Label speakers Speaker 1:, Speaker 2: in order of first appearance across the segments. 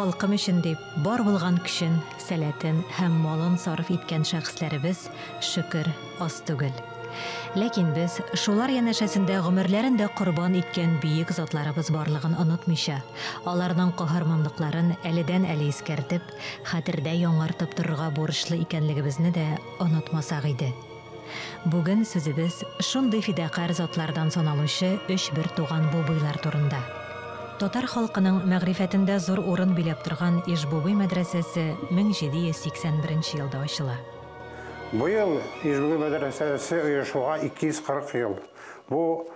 Speaker 1: халкым өчен дип, бар булган көчен, сәләтен һәм малын сарыф иткән шәхесләребез, шөкер, аз түгел. Ләкин без шулар янәшәсендә гомерләрен дә корбан иткән бөек затларыбыз барлыгын онытмыйча, аларның каһарманлыкларын әледән-әле искәртеп, хәтердә яңартып торырга бурычлы икәнлегебезне дә онытмасак иде. Бүген сүзебез шундый фидакарь затлардан саналучы өч бертуган Бубыйлар турында. Татар халкының мәгърифәтендә зур урын биләп торган Иж-Бубый мәдрәсәсе 1781 елда ачыла.
Speaker 2: Быел Иж-Бубый мәдрәсәсе оешуга 240 ел. Бу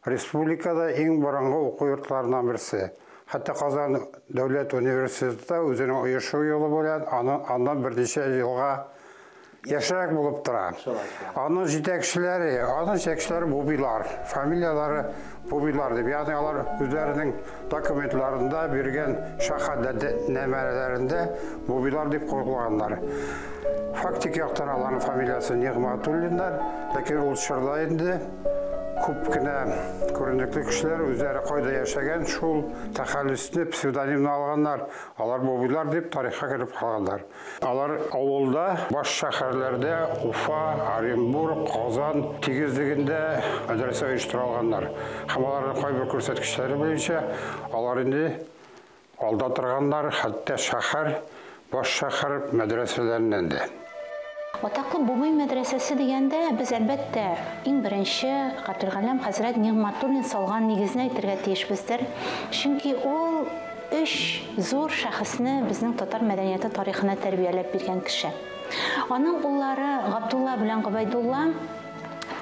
Speaker 2: республикада иң борынгы уку йортларыннан берсе. Хәтта Казан дәүләт университеты да үзенең оешу юлы белән аннан берничә елга яшьрәк булып тора. Аның җитәкчеләре Бубыйлар, фамилияләре Бубыйлар дип, ягъни алар үзләренең документларында биргән шәһадәтнамәләрендә Бубыйлар дип куелганнар. Фактик яктан аларның фамилиясе Нигъмәтуллиннар, ләкин ул чорда инде күп кенә күренекле кешеләр үзләре кайда яшәгән, шул тәхәллүсне, псевдонимны алганнар. Алар Бубыйлар дип тарихка кереп калганнар. Алар авылда, баш шәһәрләрдә, Уфа, Оренбург, Казан тигезлегендә мәдрәсә оештыра алганнар. Һәм аларның кайбер күрсәткечләре буенча алар инде алда торганнар, хәтта шәһәр, баш шәһәр мәдрәсәләреннән дә.
Speaker 3: Атаклы Бубый мәдрәсәсе дигәндә без әлбәттә иң беренче Габделгалләм хәзрәт Нигъмәтуллин салган нигезне әйтергә тиешбездер. Чөнки ул өч зур шәхесне безнең татар мәдәнияте тарихына тәрбияләп биргән кеше. Аның уллары Габдулла белән Гобәйдулла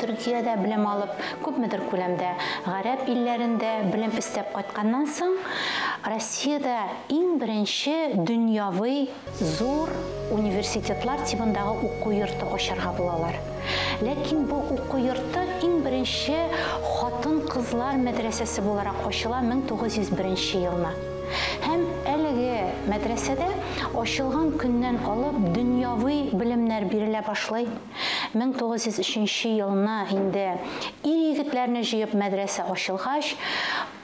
Speaker 3: Төркиядә белем алып, күпмедер күләмдә гарәп илләрендә белем эстәп кайтканнан соң, Россиядә иң беренче дөньяви зур университетлар тибындагы уку йорты ачарга булалар. Ләкин бу уку йорты иң беренче хатын-кызлар мәдрәсәсе буларак ачыла 1901 елны. Һәм әлеге мәдрәсәдә ачылган көннән алып дөньяви белемнәр бирелә башлый. 1903 елны инде ир-егетләрне җыеп мәдрәсә ачылгач,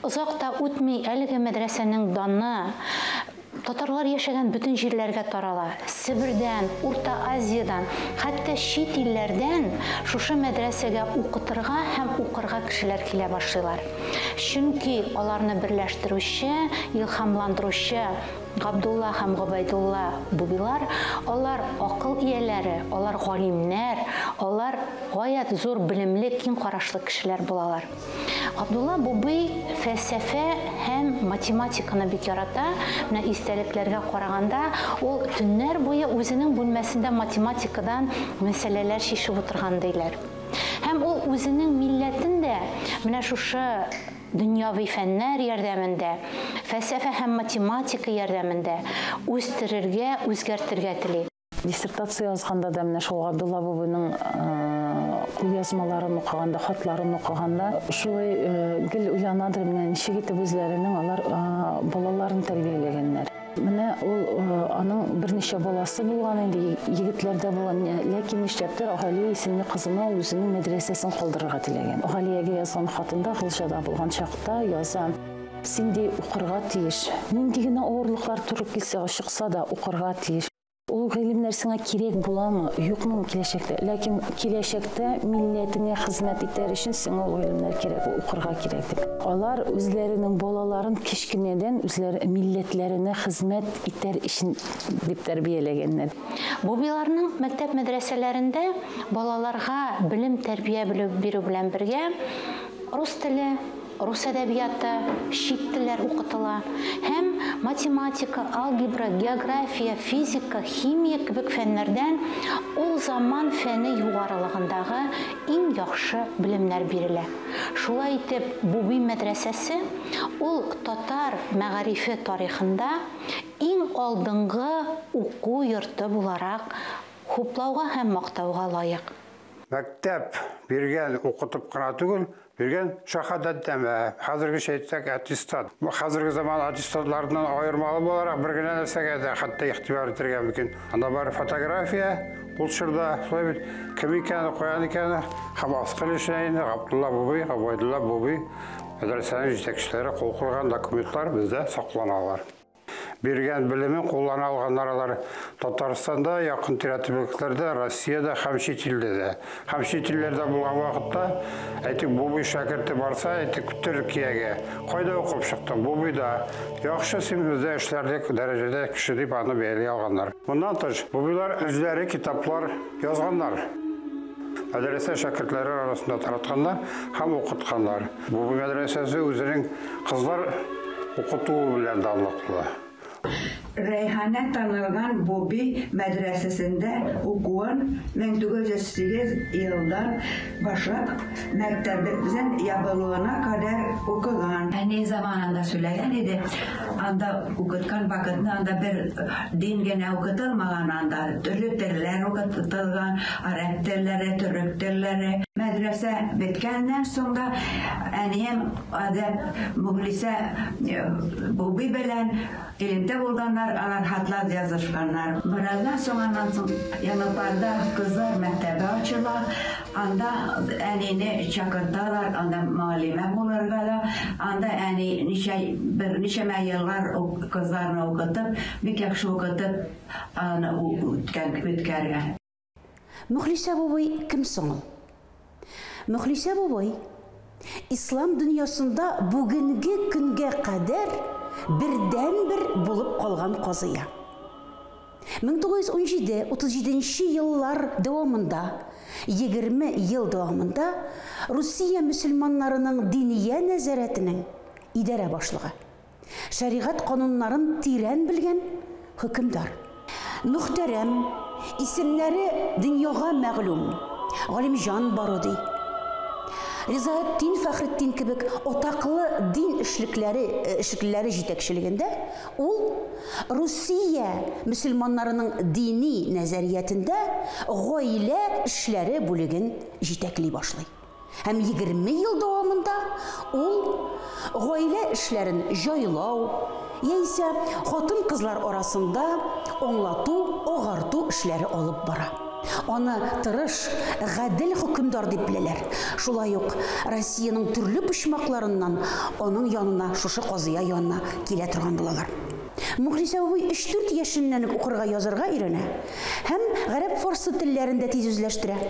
Speaker 3: озак та үтми әлеге мәдрәсәнең даны татарлар яшәгән бөтен җирләргә тарала. Себердән, Урта Азиядән, хәтта чит илләрдән шушы мәдрәсәгә укытырга һәм укырга кешеләр килә башлыйлар. Чөнки аларны берләштерүче, илһамландыручы Габдулла һәм Гобәйдулла Бубилар, алар акыл ияләре, алар галимнәр, алар гаять зур белемле, киң карашлы кешеләр булалар. Габдулла Бубый фәлсәфә һәм математиканы бик ярата. Менә истәлекләргә караганда, ул төннәр буе үзенең бүлмәсендә математикадан мәсьәләләр чишеп утырган диләр. Һәм ул үзенең милләтен дә менә шушы дөньяви фәннәр ярдәмендә, фәлсәфә һәм математика ярдәмендә үстерергә, үзгәртергә тели.
Speaker 4: Диссертация язганда да менә шул Габдулла Бубыйның кулъязмаларын укыганда, хатларын укыганда шулай гел уйланадыр, менә ничек итеп үзләренең алар балаларын тәрбияләгәннәр. Менә ул аның берничә баласы булган инде, егетләр дә булган, ләкин нишләптер Галия исемле кызына ул үзенең мәдрәсәсен калдырырга теләгән. Галиягә язган хатында Гылҗада булган чакта яза: Син ди укырга тиеш. Нинди генә авырлыклар туры килсә, чыкса да укырга тиеш. Ул гыйлемнәр сиңа кирәк буламы, юкмы киләчәктә? Ләкин киләчәктә милләтеңә хезмәт итәр өчен сиңа ул гыйлемнәр кирәк, укырга кирәк дип. Алар үзләренең балаларын кечкенәдән үзләре милләтләренә хезмәт итәр өчен дип тәрбияләгәннәр.
Speaker 3: Бубиларның мәктәп мәдрәсәләрендә балаларга белем тәрбия бирү белән бергә рус теле, рус әдәбияты, чит телләр укытыла һәм математика, алгебра, география, физика, химия кебек фәннәрдән ул заман фәне югарылыгындагы иң яхшы белемнәр бирелә. Шулай итеп, Бубый мәдрәсәсе ул татар мәгарифе тарихында иң алдынгы уку йорты буларак хуплауга һәм мактауга лаек.
Speaker 2: Мәктәп биргән укытып кына түгел, биргән шәһадәтнамә, хәзергечә әйтсәк, аттестат. Хәзерге заман аттестатларыннан аермалы буларак бер генә нәрсәгә дә хәтта игътибар итәргә мөмкин. Анда бар фотография, ул чорда шулай бит, кем икәне, каян икәне, һәм аскы өлешенә инде Габдулла Бубый, Гобәйдулла Бубый мәдрәсәнең җитәкчеләре кул куйган документлар бездә сакланалар. Биргән белемен куллана алганнар алар Татарстанда, якын-тирә төбәкләрдә, Россиядә һәм чит илдә дә. Һәм чит илләрдә булган вакытта, әйтик, Бубый шәкерте барса, әйтик, Төркиягә, кайда укып чыктың? Бубыйда. Яхшы, син бездә эшләрлек дәрәҗәдә кеше дип аны бәяли алганнар. Моннан тыш, Бубыйлар үзләре китаплар язганнар. Мәдрәсә шәкертләре арасында таратканнар һәм укытканнар. Бубый мәдрәсәсе үзенең кызлар укытуы белән данлыклы.
Speaker 5: Рәйханә танылган Буби мәдрәсәсендә укуын 1908 елдан башлап мәктәбебезнең ябылуына кадәр укыган. Әни заманында сөйләгән иде, анда укыткан вакытны анда бер дин генә укытылмаган, анда төрле телләр укытылган, гарәп телләре, төрек телләре. Мәдрәсә беткәннән соң да әнием Адәп Мөхлисә Буби белән элемтә булганнар, алар хатлар язышканнар. Бераздан соң аннан соң Янапарда кызлар мәктәбе ачыла. Анда әнине чакырталар, анда мөгаллимә булырга да. Анда әни ничә берничәмә еллар кызларны укытып, бик яхшы укытып, аны үткән, үткәргән.
Speaker 6: Мөхлисә бабай кем соң ул? Мөхлисә бабай, ислам дөньясында бүгенге көнгә кадәр бердәнбер булып калган казыя. 1917-37 нче еллар дәвамында, 20 ел дәвамында Русия мөселманнарының Диния нәзарәтенең идарә башлыгы. Шәригать кануннарын тирән белгән хөкемдар. Мөхтәрәм, исемнәре дөньяга мәгълүм Галимҗан Баруди, Ризаэтдин Фәхретдин кебек атаклы дин эшлекләре эшлеклеләре җитәкчелегендә ул Русия мөселманнарының дини нәзариятендә гаилә эшләре бүлеген җитәкли башлый. Һәм 20 ел дәвамында ул гаилә эшләрен җайлау, яисә хатын-кызлар арасында аңлату, агарту эшләре алып бара. Аны тырыш, гадел хөкемдар дип беләләр. Шулай ук Россиянең төрле почмакларыннан аның янына, шушы казыя янына килә торган булалар. Мөхлисә абый өч-дүрт яшеннән үк укырга-язарга өйрәнә һәм гарәп-фарсы телләрен дә тиз үзләштерә.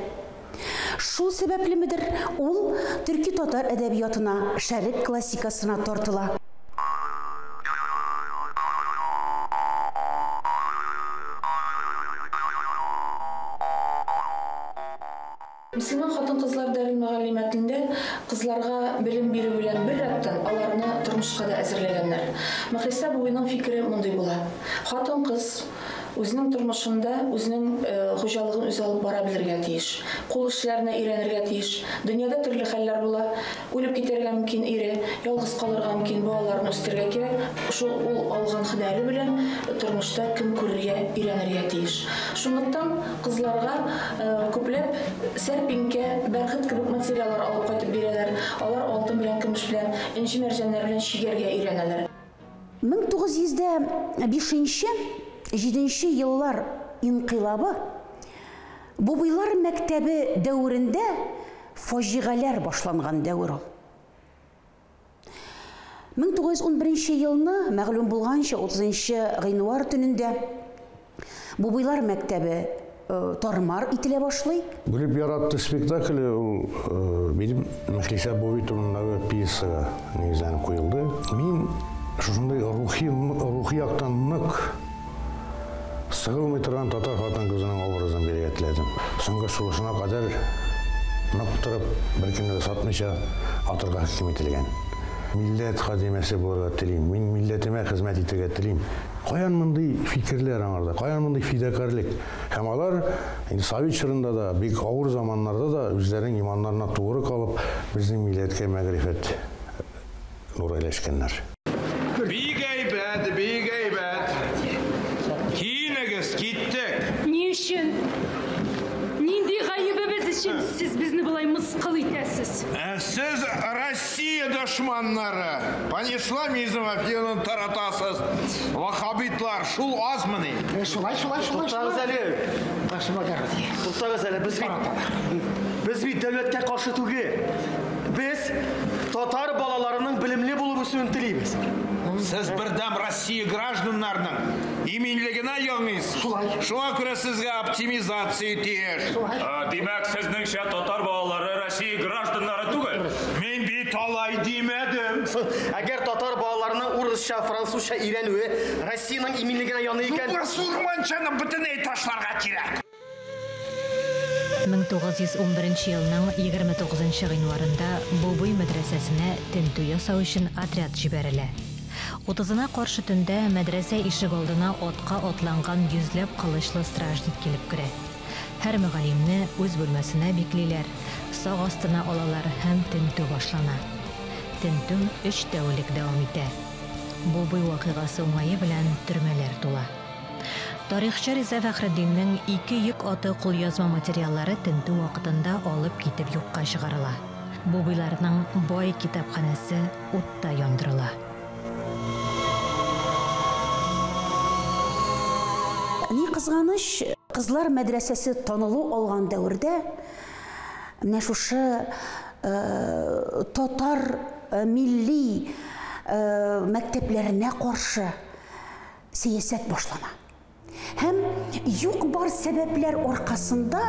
Speaker 6: Шул сәбәплемедер, ул төрки-татар әдәбиятына, шәрык классикасына тартыла.
Speaker 7: Мөселман хатын-кызлар дарелмөгаллимәтендә кызларга белем бирү белән беррәттән, аларны тормышка да әзерләгәннәр. Мөхлисә бубыйның фикере мондый була, Хатын-кыз Үзенең тормышында үзенең хуҗалыгын үзе алып бара белергә тиеш. Кул эшләренә өйрәнергә тиеш. Дөньяда төрле хәлләр була. Үлеп китәргә мөмкин ире, ялгыз калырга мөмкин, балаларын үстерергә кирәк. Шул ул алган һөнәре белән тормышта көн күрергә өйрәнергә тиеш. Шунлыктан кызларга күпләп сәрпинкә, бәрхет кебек материаллар алып кайтып бирәләр. Алар алтын белән, көмеш белән, энҗе-мәрҗәннәр белән чигәргә өйрәнәләр.
Speaker 6: 1905 җиденче еллар инкыйлабы Бубыйлар мәктәбе дәверендә фаҗигаләр башланган дәвер ул. 1911 елны, мәгълүм булганча, 30 нчы гыйнвар төнендә Бубыйлар мәктәбе тар-мар ителә башлый.
Speaker 8: Гөлеп яратты спектакле ул минем Мөхлисә Буби турындагы пьесага нигезләнеп куелды. Мин шушындый рухи, рухи яктан нык сыгылмый торган татар хатын-кызының образын бирергә теләдем. Соңгы сулышына кадәр нык торып, беркемне дә сатмыйча атырга хөкем ителгән. Милләт хадимәсе булырга телим, мин милләтемә хезмәт итәргә телим. Каян мондый фикерләр аңарда, каян мондый фидакарьлек? Һәм алар инде совет чорында да, бик авыр заманнарда да үзләренең иманнарына тугры калып, безнең милләткә мәгърифәт нуры өләшкәннәр.
Speaker 9: Бик әйбәт, бик әйбәт. Киенегез, киттек.
Speaker 10: Ни өчен? Нинди гаебебез өчен сез безне болай мыскыл итәсез?
Speaker 9: Ә сез Россия дошманнары, панисламизм афиянын таратасыз, ваххабитлар, шул азмыни?
Speaker 11: Шулай, шулай, шулай.
Speaker 12: Туктагыз әле.
Speaker 11: Ваше благородие.
Speaker 12: Туктагыз әле, без бит без бит дәүләткә каршы түгел. Без татар балаларының белемле булып үсүен телибез.
Speaker 9: Сез бердәм Россия гражданнарының иминлегенә яныйсыз.
Speaker 11: Шулай.
Speaker 9: Шуңа күрә сезгә оптимизация тиеш.
Speaker 11: Шулай.
Speaker 13: Димәк, сезнеңчә татар балалары Россия гражданнары түгел?
Speaker 9: Мин бит алай димәдем.
Speaker 12: Әгәр татар балаларының урысча, французча өйрәнүе Россиянең иминлегенә яный икән.
Speaker 9: Басурманчаны бөтенләй ташларга кирәк.
Speaker 1: 1911 елның 29 гыйнварында Бубый мәдрәсәсенә тентү ясау өчен отряд җибәрелә. Утызына каршы төндә мәдрәсә ишек алдына атка атланган йөзләп кылычлы стражник килеп керә. Һәр мөгаллимне үз бүлмәсенә биклиләр, сак астына алалар һәм тентү башлана. Тентү 3 тәүлек дәвам итә. Бубый вакыйгасы уңае белән төрмәләр тула. Тарихчы Риза Фәхретдиннең ике йөк аты кулъязма материаллары тентү вакытында алып китеп юкка чыгарыла. Бубыйларның бай китапханәсе утта яндырыла.
Speaker 6: Ни кызганыч, кызлар мәдрәсәсе танылу алган дәвердә менә шушы татар милли мәктәпләренә каршы сәясәт башлана. Һәм юк бар сәбәпләр аркасында,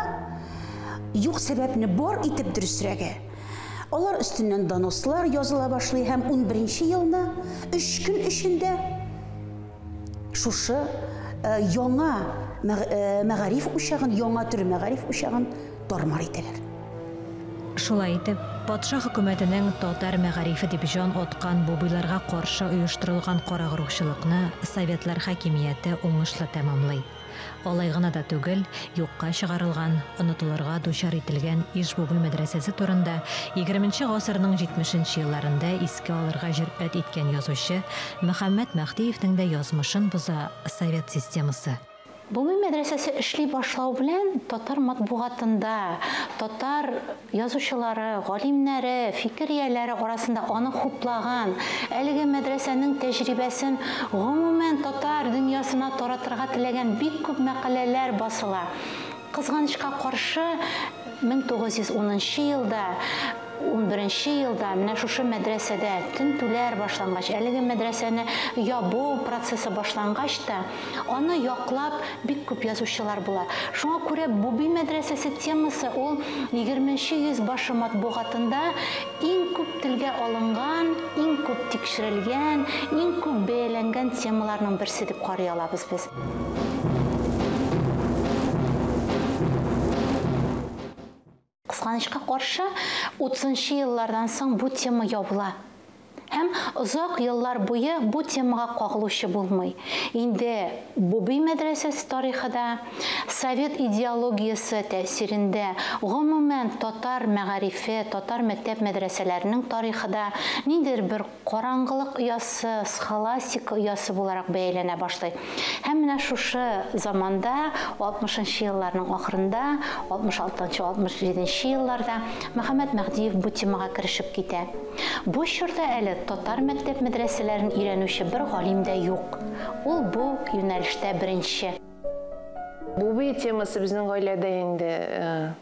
Speaker 6: юк сәбәпне бар итеп дөресрәге, алар өстеннән донослар языла башлый һәм 11 елны 3 көн эчендә шушы яңа мәгариф учагын, яңа төр мәгариф учагын тармар итәләр.
Speaker 1: Шулай итеп, патша хөкүмәтенең татар мәгарифе дип җан аткан бубыйларга каршы оештырылган карагруһчылыкны советлар хакимияте уңышлы тәмамлый. Алай гына да түгел, юкка чыгарылган, онытылырга дучар ителгән Иж-Бубый мәдрәсәсе турында 20 гасырның 70 елларында искә алырга җөрьәт иткән язучы Мөхәммәт Мәһдиевнең дә язмышын боза совет системасы.
Speaker 3: Бубый мәдрәсәсе эшли башлау белән татар матбугатында, татар язучылары, галимнәре, фикер ияләре арасында аны хуплаган, әлеге мәдрәсәнең тәҗрибәсен гомумән татар дөньясына таратырга теләгән бик күп мәкаләләр басыла. Кызганычка каршы, 1910 елда, 11 елда менә шушы мәдрәсәдә тентүләр башлангач, әлеге мәдрәсәне ябу процессы башлангач та, аны яклап бик күп язучылар була. Шуңа күрә Бубый мәдрәсәсе темасы ул 20 йөз башы матбугатында иң күп телгә алынган, иң күп тикшерелгән, иң күп бәяләнгән темаларның берсе дип карый алабыз без. Кызганычка каршы, 30 еллардан соң бу тема ябыла. Һәм озак еллар буе бу темага кагылучы булмый. Инде Бубый мәдрәсәсе тарихы да, совет идеологиясе тәэсирендә, гомумән татар мәгарифе, татар мәктәп мәдрәсәләренең тарихы да ниндидер бер караңгылык оясы, схоластика оясы буларак бәяләнә башлый. Һәм менә шушы заманда, 60 елларның ахырында, 66-67 елларда Мөхәммәт Мәһдиев бу темага керешеп китә. Бу чорда әле татар мәктәп мәдрәсәләрен өйрәнүче бер галим дә юк. Ул бу юнәлештә беренче.
Speaker 7: Бубый темасы безнең гаиләдә инде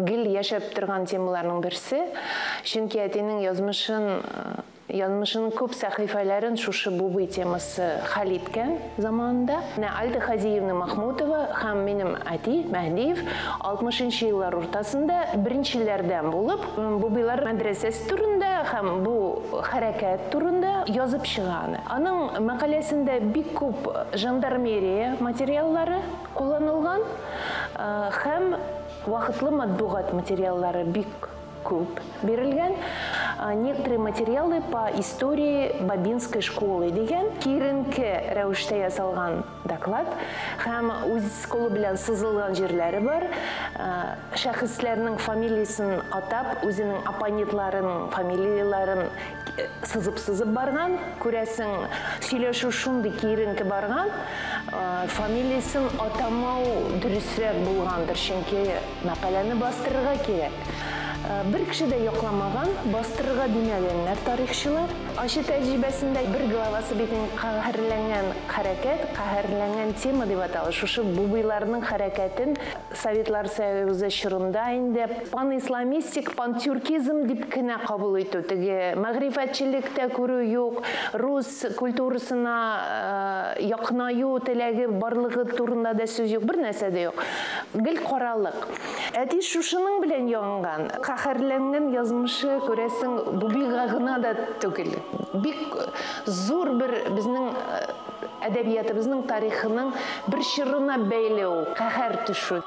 Speaker 7: гел яшәп торган темаларның берсе. Чөнки әтинең язмышының күп сәхифәләрен шушы Бубый темасы хәл иткән заманында. Менә Альда Хазиевна Махмутова һәм минем әти Мәһдиев 60 еллар уртасында беренчеләрдән булып Бубыйлар мәдрәсәсе турында һәм бу хәрәкәт турында язып чыга аны. Аның мәкаләсендә бик күп жандармерия материаллары кулланылган һәм вакытлы матбугат материаллары бик күп бирелгән. Некоторые материалы по истории Бабинской школы дигән киеренке рәвештә ясалган доклад һәм үз кулы белән сызылган җирләре бар. Шәхесләрнең фамилиясен атап, үзенең оппонентларының фамилияләрен сызып-сызып барган. Күрәсең, сөйләшү шундый киеренке барган, фамилиясен атамау дөресрәк булгандыр, чөнки мәкаләне бастырырга кирәк.
Speaker 4: Бер кеше дә якламаган, бастырырга димәгәннәр тарихчылар. Ачы тәҗрибәсендә бер главасы бит инде каһәрләнгән хәрәкәт, каһәрләнгән тема дип атала. Шушы бубыйларның хәрәкәтен Советлар Союзы чорында инде панисламистик, пантюркизм дип кенә кабул итү, теге мәгърифәтчелек тә күрү юк, рус культурасына якынаю теләге барлыгы турында да сүз юк, бер нәрсә дә юк. Гел каралык. Әти шушының белән янган, каһәрләнгән язмышы, күрәсең, Бубига гына да түгел. Бик зур бер безнең әдәбиятыбызның тарихының бер чорына бәйле ул каһәр төшү.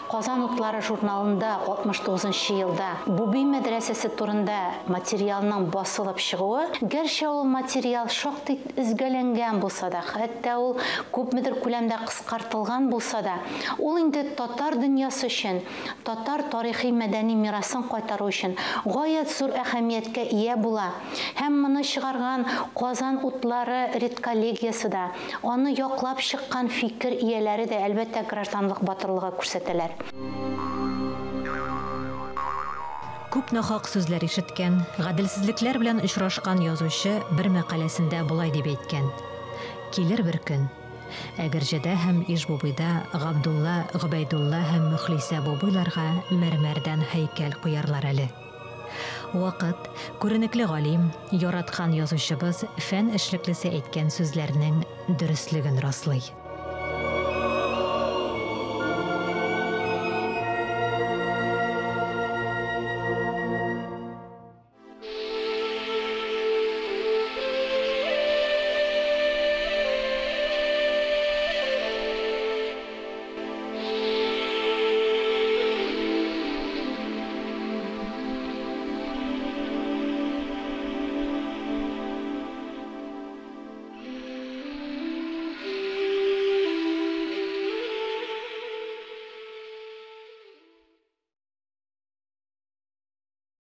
Speaker 3: Казан утлары журналында 69 нчы елда Буби мәдрәсәсе турында материалның басылып чыгуы, гәрчә ул материал шактый өзгәләнгән булса да, хәтта ул күпмедер күләмдә кыскартылган булса да, ул инде татар дөньясы өчен, татар тарихи-мәдәни мирасын кайтару өчен гаять зур әһәмияткә ия була. Һәм моны чыгарган Казан утлары редколлегиясе дә, аны яклап чыккан фикер ияләре дә, әлбәттә, гражданлык батырлыгы күрсәтәләр.
Speaker 1: Күп нахак сүзләр ишеткән, гаделсезлекләр белән очрашкан язучы бер мәкаләсендә болай дип әйткән, Килер бер көн, Әгерҗедә һәм Иж-Бубыйда Габдулла, Гобәйдулла һәм Мөхлисә Бубыйларга мәрмәрдән һәйкәл куярлар әле. Вакыт, күренекле галим, яраткан язучыбыз, фән эшлеклесе әйткән сүзләрнең дөреслеген раслый.